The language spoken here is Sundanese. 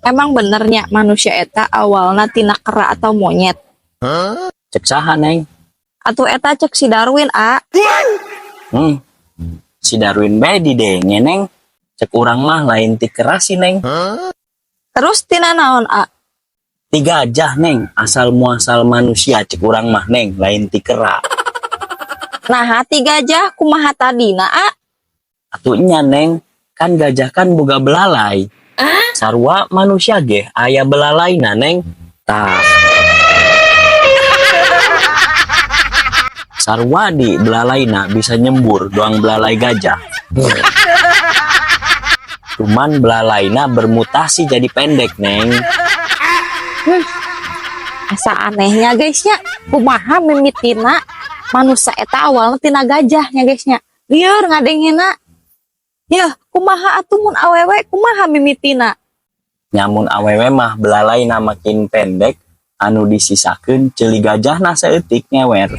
Emang bener nya manusia eta awalna tina kera atau monyet? Cek saha, Neng? Atau eta cek si Darwin, A? Si Darwin bae didenge, Neng. Cek urang mah lain ti kera sih, Neng. Terus tina naon, A? Ti gajah, Neng, asal muasal manusia cek urang mah, Neng, lain ti kera. Nah, ti gajah kumaha tadina, A? Atuh nya, Neng, kan gajah kan boga belalai. Sarua manusia ge aya belalaina, Neng. Tah. Sarua di belalaina bisa nyembur doang belalai gajah. Cuman belalaina bermutasi jadi pendek, Neng. Asa anehnya, guys, nya, kumaha mimitina manusia eta awalna tina gajah nya, guys, nya. Lieur ngadengena. Ya, kumaha atuh mun awewe, kumaha mimitina? Nya mun awewe mah belalaina makin pendek, anu disisakeun ceuli gajahna saeutik ngewer.